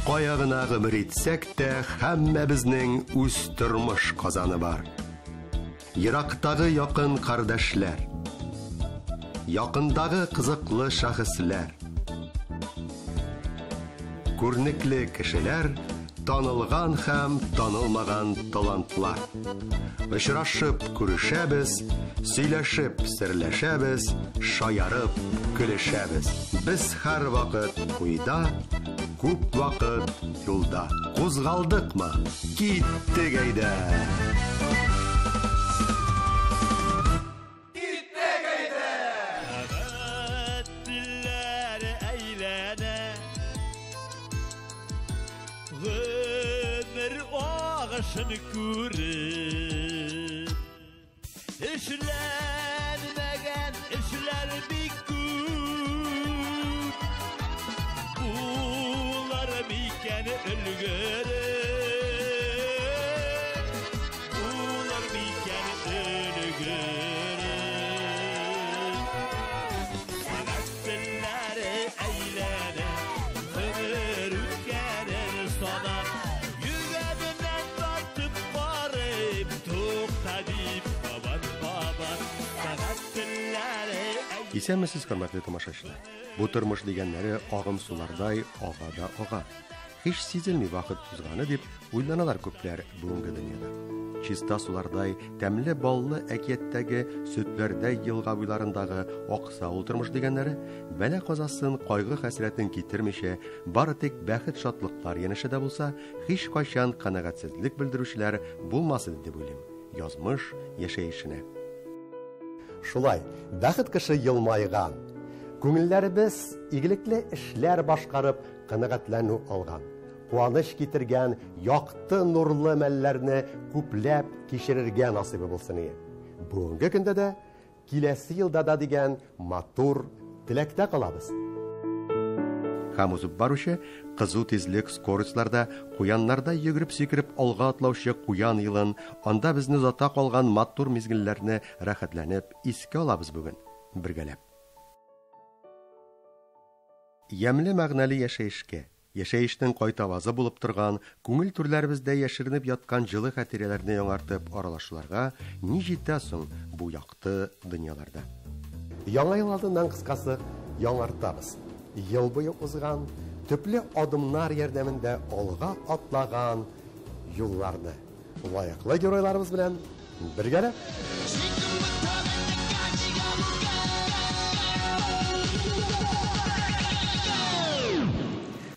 Кая гына гомер итсәк тә, һәммәбезнең үз тормыш казаны бар. Ерактагы якын кардәшләр, якындагы кызыклы шәхесләр, күренекле кешеләр, танылган һәм танылмаган талантлар. Очрашып күрешәбез, сөйләшеп серләшәбез, шаярып көлешәбез. Без һәрвакыт уйда, күп вакыт юлда. Кузгалдыкмы? Киттек әйдә! Сәгать әйләнә, Гомер агышын күреп, Эшләнмәгән эшләр бик күп, Булыр микән өлгереп, Булыр микән өлгереп. Сәгать телләре әйләнә, гомер үткәнен санап, йөгәненнән тартып карыйм, тукта дип кабат-кабат. Сәгать телләре Исәнмесез, хөрмәтле тамашачылар. Бу тормыш дигәннәре агым сулардай ага да ага. Һич сизелми вакыт узганы дип уйланалар күпләр бүгенге дөньяда. Чиста сулардай, тәмле баллы әкияттәге сөтләрдәй елга буйларындагы акса ул тормыш дигәннәре, бәла казасын, кайгы хәсрәтен китермичә, бары тик бәхет шатлыклар янәшәдә булса, һич кайчан канәгатьсезлек белдерүчеләр булмас иде дип уйлыйм. Язмыш яшәешенә. Шулай, бәхет кеше елмайган. Күңелләребез игелекле эшләр башкарып канәгатьләнү алган. Куаныч китергән якты нурлы мәлләрне күпләп кичерергә насыйбы булсын ие. Бүгенге көндә дә, киләсе елда да дигән матур теләктә калабыз. Һәм узып баручы кызу тизлек скоростьларда куяннарда йөгереп сикереп алга атлаучы куян елын, анда безне озата калган матур мизгелләрне рәхәтләнеп искә алабыз бүген бергәләп. Ямьле мәгънәле яшәешкә, яшәешнең кайтавазы булып торган, күңел түрләребездә яшеренеп яткан җылы хатирәләрне яңартып аралашуларга ни җитә соң бу якты дөньяларда? Яңа ел алдыннан кыскасы яңартабыз. Ел буе узган, төпле адымнар ярдәмендә алга атлаган юлларны лаеклы геройларыбыз белән бергәләп.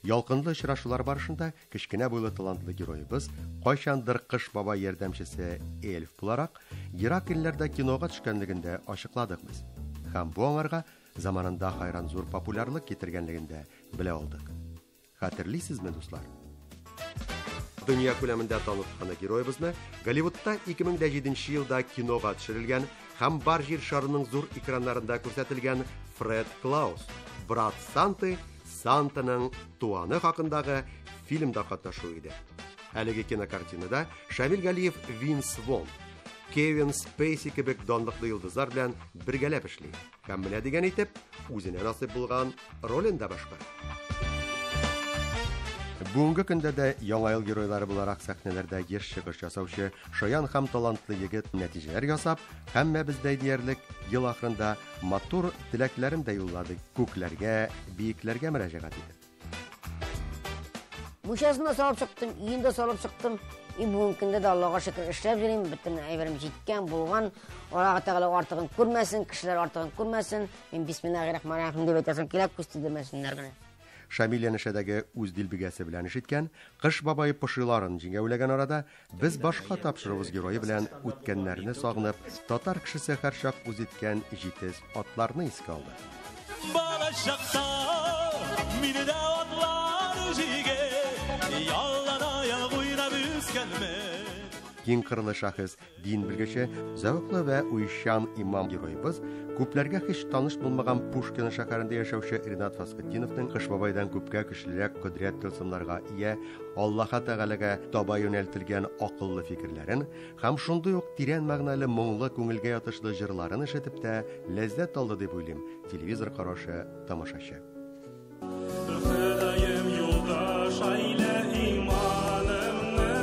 Ялкынлы очрашулар барышында кечкенә буйлы талантлы героебыз кайчандыр Кыш бабай ярдәмчесе эльф буларак ерак илләрдә кинога төшкәнлеген дә ачыкладык без. Һәм бу аңарга заманында хайран зур популярлык китергәнлеген дә белә алдык. Хәтерлисезме, дуслар? Дөнья күләмендә таныткан героебызны Голливудта 2007 елда кинога төшерелгән һәм бар җир шарының зур экраннарында күрсәтелгән Фред Клаус, брат Санты, Сантаның туаны хакындагы фильмда катнашу иде. Әлеге кинокартинада Шамил Галиев Винс Вон, Кевин Спейси кебек данлыклы йолдызлар белән бергәләп эшли. Һәм менә дигән итеп, үзенә насыйп булган ролен дә башкара. Бүгенге көндә дә Яңа ел геройлары буларак сәхнәләрдә еш чыгыш ясаучы шаян һәм талантлы егет нәтиҗәләр ясап, һәммәбездәй диярлек ел ахырында матур теләкләрен дә юллады, күкләргә, биекләргә мөрәҗәгать итеп. Мунчасын да салып чыктым, өен дә салып чыктым. И бүгенге көндә дә Аллага шөкер эшләп йөрим, бөтен әйберем җиткән, булган. Аллаһ Тәгалә артыгын күрмәсен, кешеләр артыгын күрмәсен. Мин бисмиллахир-рахманир-рахим дип әйтәсем килә, күз тидермәсеннәр генә. Шамил янәшәдәге үз дилбегәсе белән эш иткән, Кыш бабай пошиларын җиңәүләгән арада без башка тапшыруыбыз герое белән үткәннәрне сагынып, татар кешесе һәрчак үз иткән җитез атларны искә алды. Балачакта мине дә атлар җигеп, ялан аяк уйнап үскәнмен. Киң кырлы шәхес, дин белгече, зәвыклы вә уйчан имам героебыз күпләргә һич таныш булмаган Пушкино шәһәрендә яшәүче Ринат Фасхетдиновның Кыш бабайдан күпкә көчлерәк кодрәт тылсымнарга ия Аллаһ Тәгаләгә таба юнәлтелгән акыллы фикерләрен һәм шундый ук тирән мәгънәле моңлы күңелгә ятышлы җырларын ишетеп тә ләззәт алды дип уйлыйм телевизор караучы тамашачы. Ходаем юлдаш әйлә иманымны,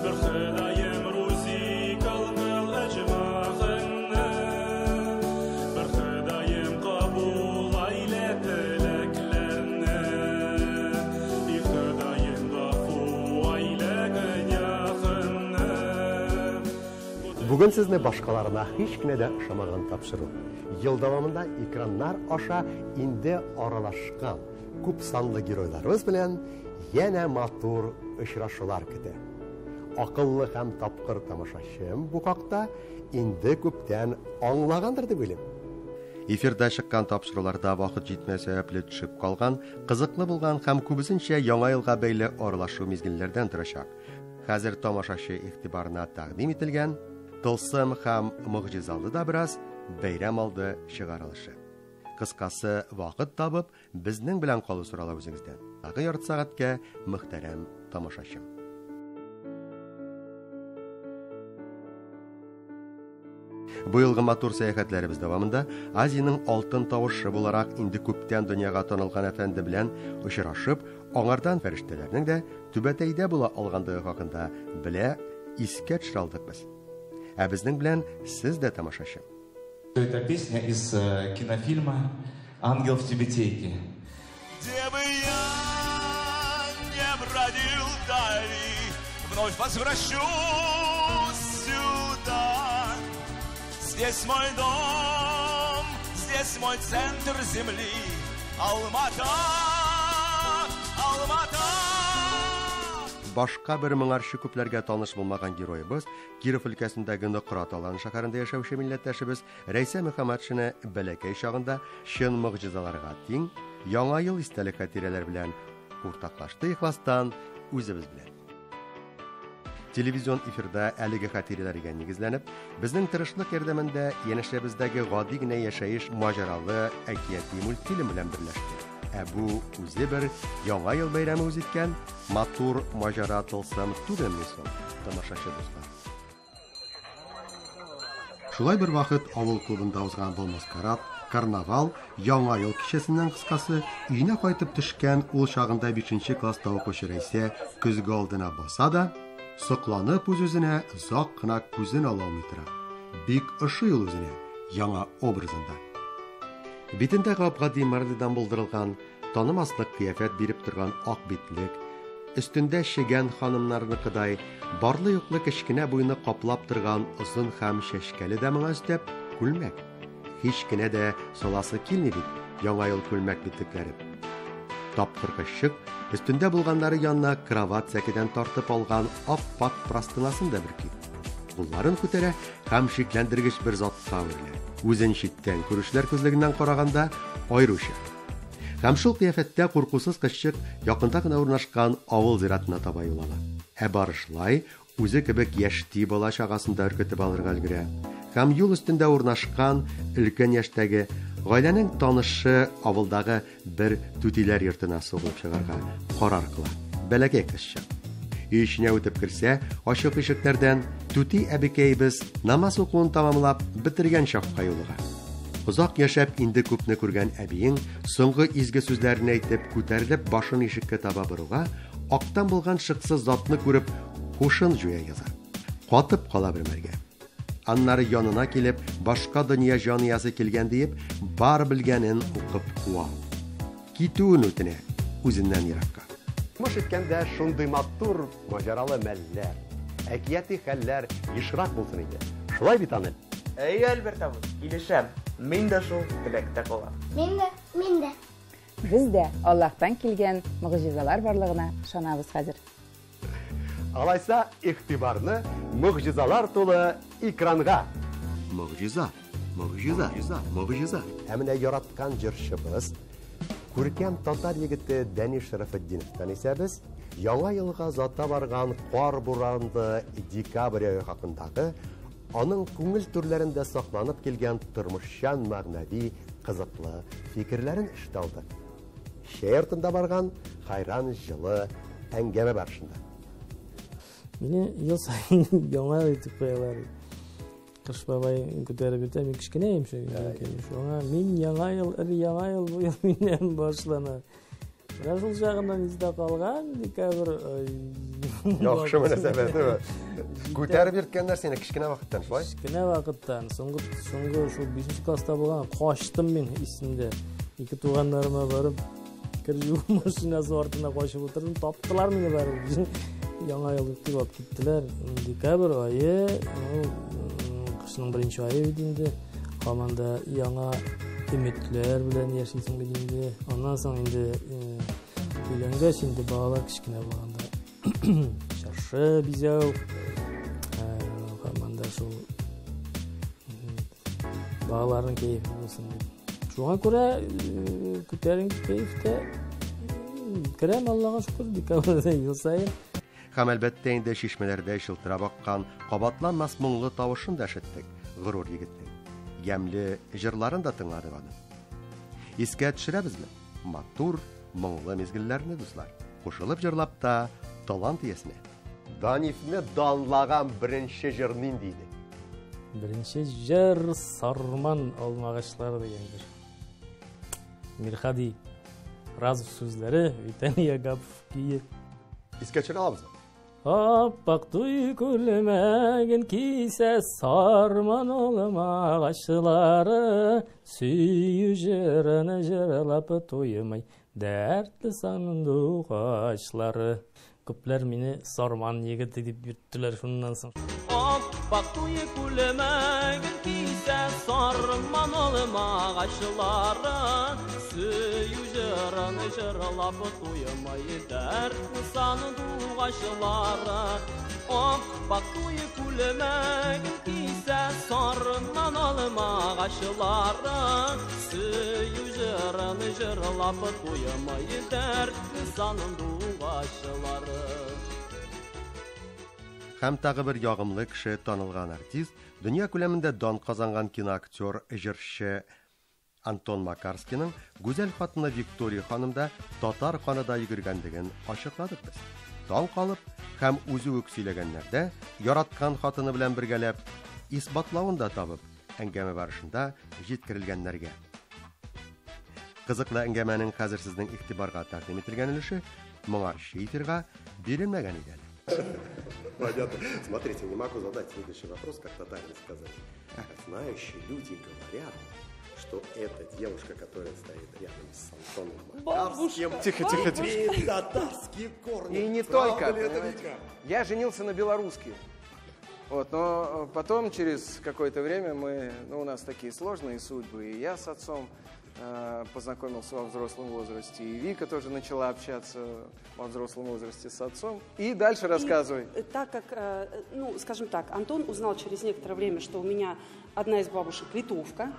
бер Ходаем рузи кылгыл әҗмагыңны, бер Ходаем кабул әйлә теләкләрне, и Ходаем гафу әйлә гөнаһымны. Бүген сезне башкаларына һич кенә дә ошамаган тапшыру. Ел дәвамында экраннар аша инде аралашкан күп санлы геройларыбыз белән янә матур очрашулар көтә. Акыллы һәм тапкыр тамашачым бу хакта инде күптән аңлагандыр дип уйлыйм. Эфирда чыккан тапшыруларда вакыт җитмәү сәбәпле төшеп калган, кызыклы булган һәм күбесенчә яңа елга бәйле аралашу мизгелләрдән торачак. Хәзер тамашачы игътибарына тәкъдим ителгән тылсым һәм могҗизалы да бераз бәйрәм алды чыгарылышы. Кыскасы, вакыт табып, безнең белән калу сорала үзегездән. Тагы ярты сәгатькә, мөхтәрәм тамашачым. Бу елгы матур сәяхәтләребез дәвамында Азиянең алтын тавышы буларак инде күптән дөньяга танылган әфәнде белән очрашып, аңардан фәрештәләрнең дә түбәтәйдә була алгандыгы хакында белә, искә төшерә алдык без. Ә безнең белән сез дә тамашачы. Это песня из кинофильма «Ангел в тюбетейке». Где бы я не бродил вдали, вновь возвращусь сюда. Здесь мой дом, здесь мой центр земли, Алмата, Алмата. Башка бер моңарчы күпләргә таныш булмаган героебыз Киров өлкәсендәге Нократ Аланы шәһәрендә яшәүче милләттәшебез Рәйсә Мөхәммәтшина бәләкәй чагында чын могҗизаларга тиң Яңа ел истәлек хатирәләр белән уртаклашты ихластан үзебез белән. Телевизион эфирда әлеге хатирәләргә нигезләнеп, безнең тырышлык ярдәмендә янәшәбездәге гади генә яшәеш маҗаралы әкияти мультфильм белән берләште. Ә бу үзе бер Яңа ел бәйрәме үз иткән матур маҗара тылсым түгелме соң, тамашачы дуслар? Шулай бер вакыт авыл клубында узган был маскарад, карнавал, Яңа ел кичәсеннән кыскасы, өенә кайтып төшкән ул чагында 5 класста укучы Рәйсә көзгө алдына баса да, сокланып үз-үзенә озак кына күзен ала алмый тора. Бик ошый ул үзенә яңа образында. Битендә гап-гади марледан булдырылган, танымаслык кыяфәт биреп торган ак битлек, өстендә чегән ханымнарныкыдай барлы-юклы кечкенә буйны каплап торган озын һәм чәчкәле дә моңа өстәп күлмәк. Һич кенә дә саласы килми бит Яңа ел күлмәк битлекләре. Тапкыр кызчык өстендә булганнары янына кровать сәкедән тартып алган ап-ак простынасын да бөрки. Кулларын күтәрә һәм шикләндергеч бер затка әверелә. Үзен читтән күрүчеләр күзлегеннән караганда аеруча. Һәм шул кыяфәттә куркусыз кызчык якында гына урнашкан авыл зиратына таба юл ала. Ә барышлай үзе кебек яшьти бала чагасын да өркетеп алырга өлгерә. Һәм юл өстендә урнашкан өлкән яшьтәге гаиләнең танышы авылдагы бер түтиләр йортына сугылып чыгарга карар кыла. Бәләкәй кызчык. Өй эченә үтеп керсә, ачык ишекләрдән түти әбекәйбез намаз укуын тамамлап бетергән чакка юлыга. Озак яшәп инде күпне күргән әбиең соңгы изге сүзләрен әйтеп, күтәрелеп башын ишеккә таба боруга, актан булган шыксыз затны күреп, һушын җуя яза. Катып кала бер мәлгә. Аннары янына килеп, башка дөнья җан иясе килгән диеп, бар белгәнен укып куа. Китүен үтенә үзеннән еракка. Тормыш иткәндә шундый матур маҗаралы мәлләр, әкияти хәлләр ешрак булсын иде. Шулай бит, Анел? Әйе, Альберт абый, килешәм. Мин дә шул теләктә калам. Мин дә, мин дә. Без дә Аллаһтан килгән могҗизалар барлыгына ышанабыз хәзер. Алайса, игътибарны могҗизалар тулы экранга. Могҗиза, могҗиза, могҗиза. Ә менә яраткан җырчыбыз, күркәм татар егете Дәниш Шәрәфетдиновтан исә без Яңа елга зата барган кар буранды декабрь ае хакындагы аның күңел түрләрендә сакланып килгән тормышчан мәгънәви кызыклы фикерләрен ишетә алдык. Чәй артында барган хайран җылы әңгәмә барышында. Мине ел сайын яңа ел итеп куялар. Кыш бабай күтәреп йөртә, мин кечкенә идем шул. Шуңа мин яңа ел, өр яңа ел бу ел миннән башлана. Менә шул чагыннан истә калган декабрь. Яхшы мөнәсәбәт. Күтәреп йөрткәннәр сине кечкенә вакыттан, шулай? Кечкенә вакыттан, соңгы соңгы шул 5 класста булган, качтым мин исемдә. Ике туганнарыма барып, кер юу машинасы артына качып утырдым, таптылар мине барыбер. Яңа ел дип алып киттеләр. Декабрь ае, кышның беренче ае бит инде. Һаман да яңа өметләр белән яшисең бит инде. Аннан соң инде өйләнгәч инде балалар кечкенә булганда чыршы бизәү, һаман да шул балаларның кәефе булсын дип. Шуңа күрә күтәренке кәефтә керәм, Аллага шөкер, декабрьдә ел саен. Һәм әлбәттә инде чишмәләрдә чылтырап аккан кабатланмас моңлы тавышын да ишеттек горур егетнең. Ямьле җырларын да тыңладык аның. Искә төшерәбезме? Матур, моңлы мизгелләрне, дуслар. Кушылып җырлап та талант иясенә. Данифны данлаган беренче җыр нинди иде? Беренче җыр Сарман алмагачлары дигән җыр. Мирхади Разов сүзләре, Виталий Агапов көе. Искә төшерә алабызмы? Аппак туй күлмәген кисә сарман алмагачлары, сөю җырын җырлап туймый дәртле сандугачлары. Күпләр мине Сарман егете дип йөрттеләр шуннан соң. Аппак туй күлмәген кисә сарман алмагачлары, сөю җырын җырлап туймый дәртле сандугачлары. Аппак туй күлмәген кисә сарман алмагачлары, сөю җырын җырлап туймый дәртле сандугачлары. Һәм тагы бер ягымлы кеше, танылган артист, дөнья күләмендә дан казанган киноактер, җырчы Антон Макарскийның гүзәл хатыны Виктория ханымда татар каны да йөгергәнлеген ачыкладык без. Таң калып һәм үзе үк сөйләгәннәрдә яраткан хатыны белән бергәләп исбатлавын да табып, әңгәмә барышында җиткерелгәннәргә. Кызыклы әңгәмәнең хәзер сезнең игътибарга тәкъдим ителгән өлеше моңарчы эфирга бирелмәгән иде әле. Понятно. Смотрите, не могу задать следующий вопрос, как татарин сказать. Знающие люди говорят, что эта девушка, которая стоит рядом с Антоном Макарским, Тихо, тихо, тихо. имеет татарские корни. И не Правда только, ли это, понимаете? Вика? Я женился на белоруске. Вот, но потом, через какое-то время, ну, у нас такие сложные судьбы, и я с отцом познакомился во взрослом возрасте, и Вика тоже начала общаться во взрослом возрасте с отцом. И дальше рассказывай. И, так как, ну, скажем так, Антон узнал через некоторое время, что у меня одна из бабушек литовка,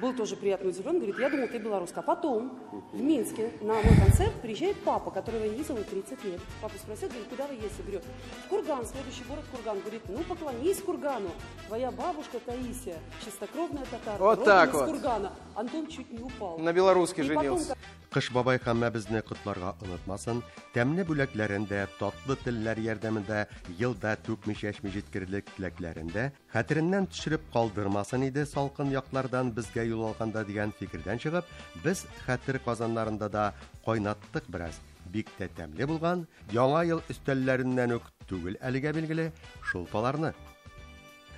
был тоже приятно удивлен, говорит, я думал, ты белоруска. А потом в Минске на мой концерт приезжает папа, которого я не видела 30 лет. Папа спросил, говорит, куда вы едете? Я говорю, в Курган, следующий город Курган. Говорит, ну поклонись Кургану. Твоя бабушка Таисия, чистокровная татарка, Вот родом так из вот. Кургана. Антон чуть не упал. На белорусский И потом, женился. Кыш бабай һәммәбезне котларга онытмасын, тәмле бүләкләрен дә, татлы телләр ярдәмендә елда түкми чәчми җиткерерлек теләкләрен дә хәтереннән төшереп калдырмасын иде салкын яклардан безгә юл алганда дигән фикердән чыгып, без хәтер казаннарында да кайнаттык бераз. Бик тә тәмле булган, яңа ел өстәлләреннән үк түгел әлегә билгеле шулпаларны.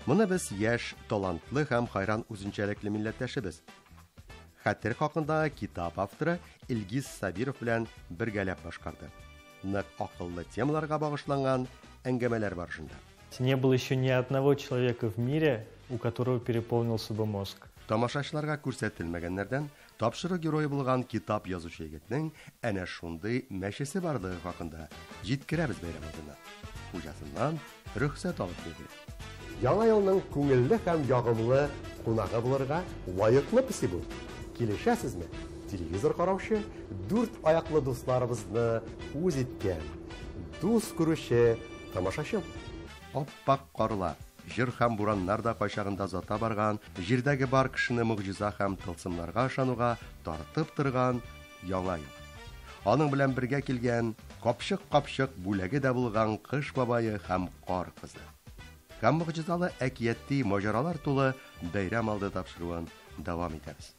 Моны без яшь, талантлы һәм хайран үзенчәлекле милләттәшебез. Хәтер хакында китап авторы Илгиз Сабиров белән бергәләп башкарды. Нык акыллы темаларга багышланган әңгәмәләр барышында. Не было еще ни одного человека в мире, у которого переполнился бы мозг. Тамашачыларга күрсәтелмәгәннәрдән тапшыру герое булган китап язучы егетнең әнә шундый мәчесе барлыгы хакында җиткерәбез бәйрәм алдыннан. Хуҗасыннан рөхсәт алып билгеле. Яңа елның күңелле һәм ягымлы кунагы булырга лаеклы песи бу. Килешәсезме? Телевизор караучы дүрт аяклы дусларыбызны үз иткән, дус күрүче тамашачы. Аппак карлар, җыр һәм бураннар да кайчагында озата барган, җирдәге бар кешене могҗиза һәм тылсымнарга ышануга тартып торган яңа ел. Аның белән бергә килгән капчык-капчык бүләге дә булган Кыш бабае һәм Кар кызы. Һәм могҗизалы әкияти маҗаралар тулы бәйрәм алды тапшыруын дәвам итәбез.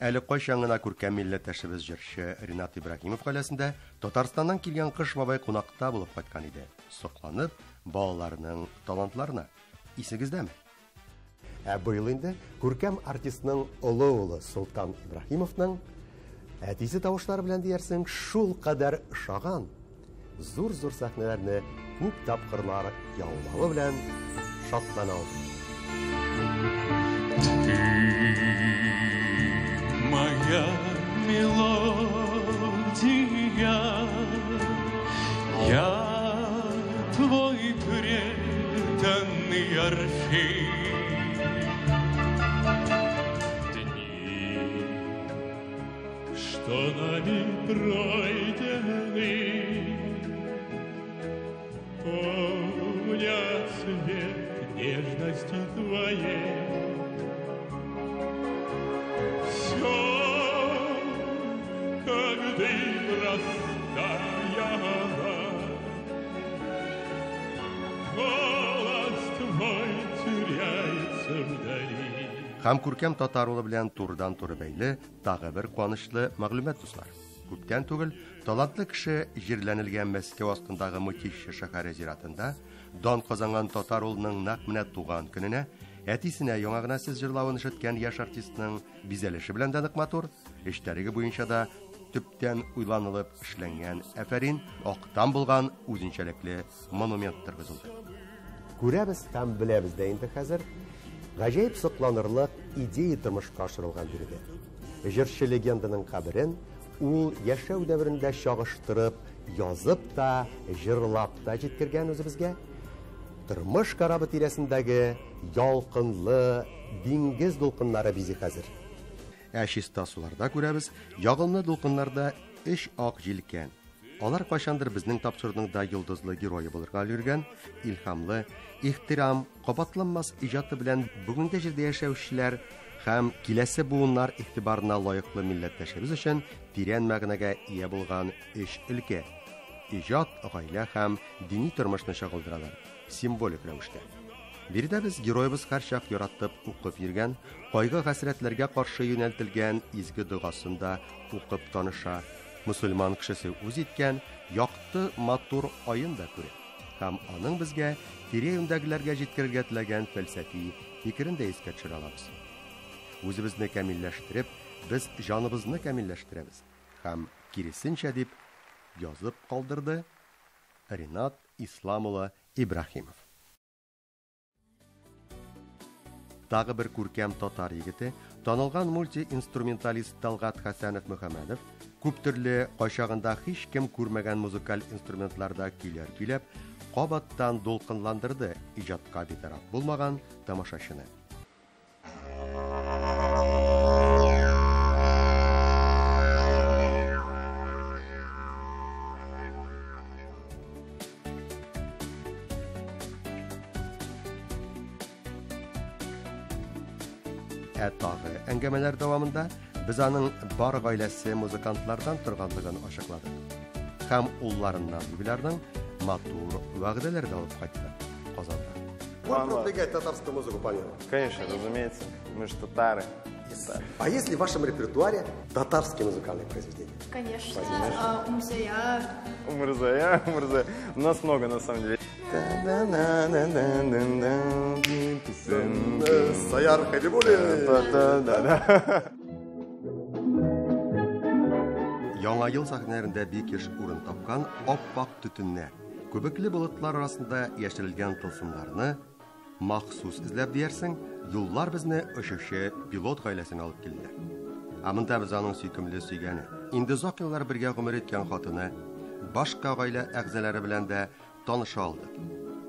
Әле кайчан гына күркәм милләттәшебез җырчы Ринат Ибраһимов гаиләсендә Татарстаннан килгән Кыш бабай кунакта булып кайткан иде. Сокланып, балаларының талантларына. Исегездәме? Ә быел инде күркәм артистның олы улы Солтан Ибраһимовның әтисе тавышлары белән диярсең шул кадәр ошаган, зур-зур сәхнәләрне күп тапкырлар яулавы белән шатлана ул. Ты моя мелодия, я твой преданный Орфей. Дни, что нами пройдены, помнят свет нежности твоей. Все, как дым растаяло, голос твой теряется вдали. Һәм күркәм татар улы белән турыдан-туры бәйле тагы бер куанычлы мәгълүмат, дуслар. Күптән түгел талантлы кеше җирләнелгән Мәскәү астындагы Мытищи шәһәре зиратында дан казанган татар улының нәкъ менә туган көненә әтисенә яңа гына сез җырлавын ишеткән яшь артистның бизәлеше белән дә нык матур, эчтәлеге буенча да төптән уйланылып эшләнгән әфәрин актан булган үзенчәлекле монумент торгызылды. Күрәбез һәм беләбез дә инде хәзер гаҗәеп сокланырлык идея тормышка ашырылган биредә. Җырчы легенданың каберен ул яшәү дәверендә чагыштырып, язып та, җырлап та җиткергән үзебезгә. Тормыш корабы тирәсендәге ялкынлы диңгез дулкыннары бизи хәзер. Ә чиста суларда күрәбез, ягымлы дулкыннарда өч ак җилкән. Алар кайчандыр безнең тапшыруның да йолдызлы герое булырга өлгергән, илһамлы, ихтирам, кабатланмас иҗаты белән бүгенге җирдә яшәүчеләр һәм киләсе буыннар игътибарына лаеклы милләттәшебез өчен тирән мәгънәгә ия булган өч өлкә. Иҗат, гаилә һәм дини тормышны чагылдыралар символик рәвештә. Биредә без героебыз һәрчак яратып укып йөргән, кайгы-хәсрәтләргә каршы юнәлтелгән изге догасын да укып таныша. Мусульман кешесе үз иткән якты матур аен да күрә. Һәм аның безгә тирә-юньдәгеләргә җиткерергә теләгән фәлсәфи фикерен дә искә төшерә алабыз. Үзебезне камилләштереп, без җаныбызны камилләштерәбез. Һәм киресенчә дип язып калдырды Ринат Ислам улы Ибраһимов. Тагы бер күркәм татар егете, танылган мультиинструменталист Талгат Хәсәнов Мөхәммәдов, күп төрле кайчагында һич кем күрмәгән музыкаль инструментларда көйләр көйләп, кабаттан дулкынландырды иҗатка битараф булмаган тамашачыны. Ә тагы әңгәмәләр дәвамында без аның бар гаиләсе музыкантлардан торганлыгын ачыкладык. Һәм улларыннан юбилярның матур вәгъдәләр дә алып кайтты Казанда. Будем продвигать татарскую музыку по миру? Конечно, разумеется. Мы же татары. А есть ли в вашем репертуаре татарские музыкальные произведения? Конечно. Умзая. Умырзая, Умырзая. У нас много, на самом деле. Саяр Хабибуллин. Да-да-да. Яңа ел сәхнәләрендә бик еш урын тапкан ап-ак төтеннәр, күбекле болытлар арасында яшерелгән тылсымнарны махсус эзләп диярсең, юллар безне очучы пилот гаиләсенә алып килде. Ә монда без аның сөйкемле сөйгәне, инде озак еллар бергә гомер иткән хатыны, башка гаилә әгъзалары белән дә таныша алдык.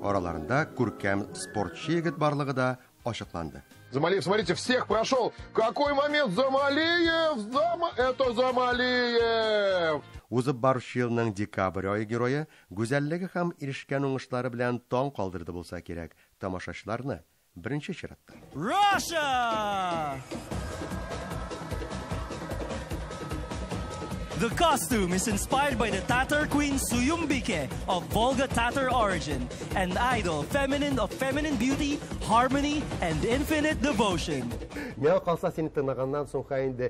Араларында күркәм спортчы егет барлыгы да ачыкланды. Замалиев, смотрите, всех прошел. Какой момент? Замалиев! Это Замалиев! Узып баручы елның декабрь ае герое гүзәллеге һәм ирешкән уңышлары белән таң калдырды булса кирәк тамашачыларны беренче чиратта. Russia! The costume is inspired by the Tatar queen Suyumbike of Volga Tatar origin, an idol feminine of feminine beauty, harmony and infinite devotion. Миңа калса, сине тыңлаганнан соң инде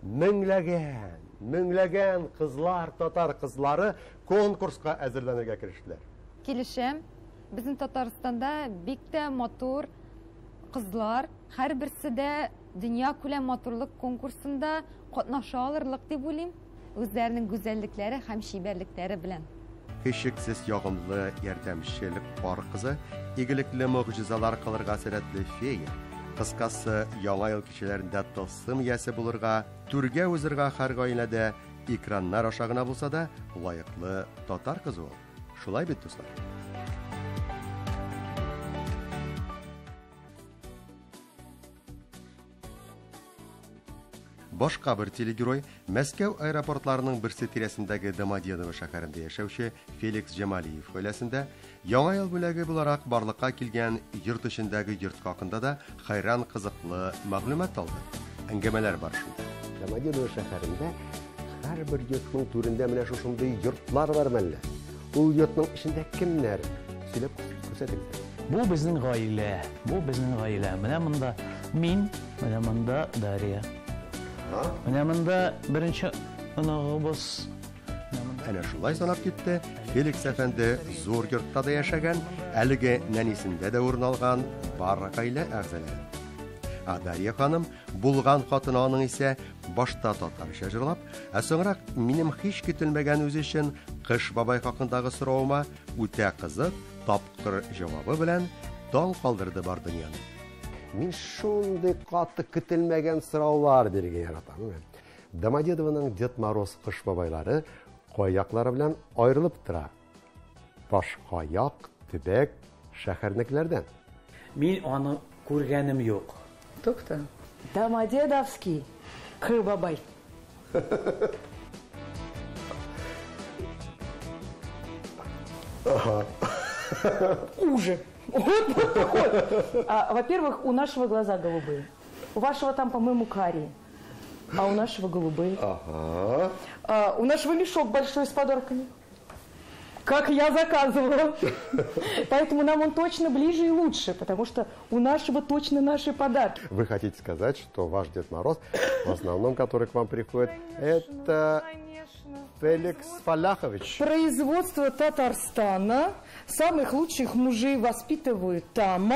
Меңләгән, меңләгән кызлар, татар кызлары конкурска әзерләнергә керештеләр. Килешәм. Безнең Татарстанда бик тә матур кызлар, һәрберсе дә дөньякүләм матурлык конкурсында катнаша алырлык дип уйлыйм, үзләренең гүзәллекләре һәм чибәрлекләре белән. Һичшиксез ягымлы, ярдәмчел кар кызы, игелекле могҗизалар кылырга сәләтле фея. Кыскасы, Яңа ел кичәләрендә тылсым иясе булырга, түргә узырга һәр гаиләдә экраннар аша гына булса да лаеклы татар кызы ул. Шулай бит, дуслар? Башка бер телегерой Мәскәү аэропортларының берсе тирәсендәге Домодедово шәһәрендә яшәүче Феликс Җамалиев гаиләсендә Яңа ел бүләге буларак барлыкка килгән йорт эчендәге йорт хакында да хайран кызыклы мәгълүмат алды. Әңгәмәләр барышында. Домодедово шәһәрендә һәрбер йортның түрендә менә шушындый йортлар бар мәллә. Ул йортның эчендә кемнәр? Сөйләп күрсәтегез. Бу безнең гаилә, бу безнең гаилә. Менә монда мин, менә монда Дарья. Менә монда беренче оныгыбыз. Әнә шулай санап китте. Феликс әфәнде зур йортта да яшәгән, әлеге нәнисендә дә урын алган бар гаилә әгъзалары. Ә Дарья ханым булган хатыны аның исә башта татарча җырлап, ә соңрак минем һич көтелмәгән үзе өчен Кыш бабай хакындагы соравыма үтә кызык, тапкыр җавабы белән таң калдырды бар дөньяны. Мин шундый каты көтелмәгән сораулар бирергә яратам. Домодедовоның Дед Мороз Кыш бабайлары кай яклары белән аерылып тора? Башка як, төбәк, шәһәрнекеләрдән. Мин аны күргәнем юк. Тукта. Домодедовский Кыр бабай. Ага. Уже. Вот такой. Во-первых, у нашего глаза голубые. У вашего там, по-моему, карие. А у нашего голубые. Ага. У нашего мешок большой с подарками. Как я заказывала. Поэтому нам он точно ближе и лучше, потому что у нашего точно наши подарки. Вы хотите сказать, что ваш Дед Мороз, в основном, который к вам приходит, это Феликс Фаляхович. Производство Татарстана. Самых лучших мужей воспитывают там.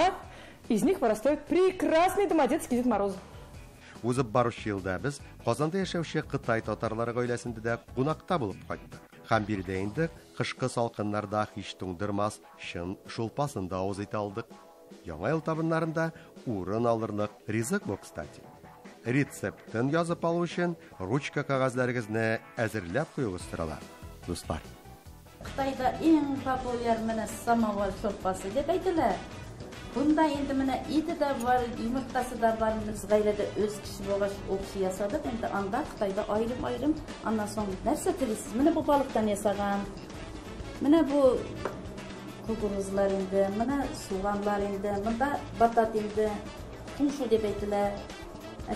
Из них вырастает прекрасный домодедский Дед Мороз. Узып баручы елда без Казанда яшәүче Кытай татарлары гаиләсендә дә кунакта булып кайттык. Һәм биредә инде кышкы салкыннарда һич туңдырмас чын шулпасын да авыз итә алдык. Яңа ел табыннарында урын алырлык ризык бу, кстати. Рецептын язып алу өчен ручка кәгазьләрегезне әзерләп куюыгыз сорала, дуслар. Кытайда иң популяр менә самовар шулпасы дип әйтелә. Бunda инде менә ите дә бар, йомыркасы да бар. Без гаиләдә үз кеше булгач, общий ясадык. Инде анда Кытайда аерым-аерым. Аннан соң нәрсә телисез? Менә бу балыктан ясаган. Менә бу кукурузлар инде, менә суганлар инде, монда батат инде, тумшу дип әйтелә.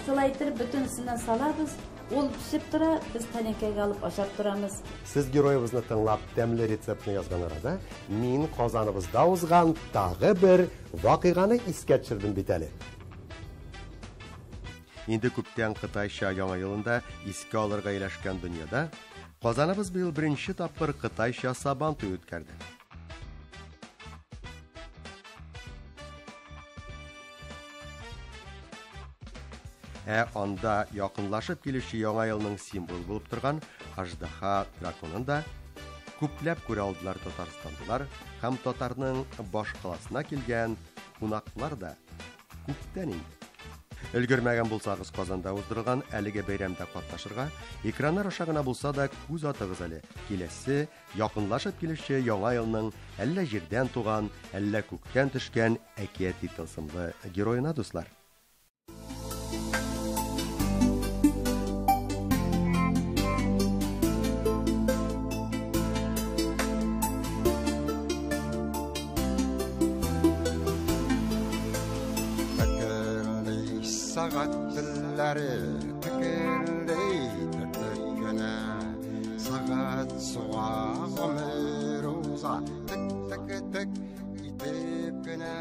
Шулай итеп бөтенесеннән салабыз. Ул пешеп тора, без тәлинкәгә алып ашап торамыз. Сез героебызны тыңлап тәмле рецептны язган арада, мин Казаныбызда узган тагы бер вакыйганы искә төшердем бит әле. Инде күптән Кытайча яңа елында искә алырга ияләшкән дөньяда Казаныбыз быел беренче тапкыр Кытайча Сабан туе үткәрде. Ә анда якынлашып килүче яңа елның символы булып торган Аждаһа драконын да күпләп күрә алдылар татарстанлылар һәм татарның башкаласына килгән кунаклар да күптән инде. Өлгермәгән булсагыз, Казанда уздырылган әлеге бәйрәмдә катнашырга экраннар аша гына булса да күз атыгыз әле. Киләсе якынлашып килүче яңа елның әллә җирдән туган, әллә күктән төшкән әкияти тылсымлы героена, дуслар. Сәгать телләре текелди тек кенә, сәгать суга гомер уза, тек-тек-тек итеп кенә.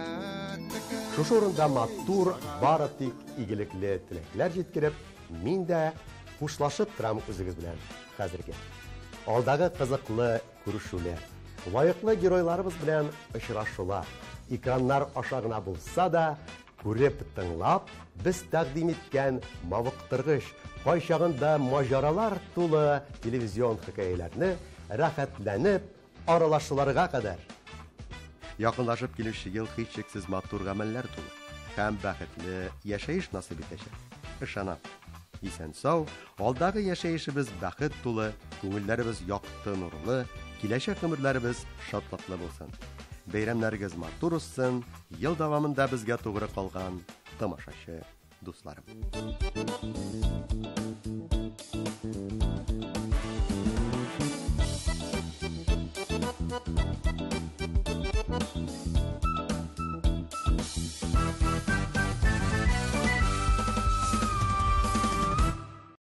Шушы урында матур, бары тик игелекле теләкләр җиткереп, мин дә Хушлашып торам үзегез белән хәзергә. Алдагы кызыклы күрешүләр, лаеклы геройларыбыз белән очрашулар, экраннар аша гына булса да, күреп, тыңлап, без тәкъдим иткән мавыктыргыч, кайчагында маҗаралар тулы телевизион хикәяләрне рәхәтләнеп аралашуларга кадәр. Якынлашып килүче ел һичшиксез матур гамәлләр тулы һәм бәхетле яшәеш насыйп итәчәк. Ышанам. Исән-сау, алдагы яшәешебез бәхет тулы, күңелләребез якты нурлы, киләчәк гомерләребез шатлыклы булсын. Бәйрәмнәрегез матур узсын, ел дәвамында безгә тугры калган тамашачы дусларым.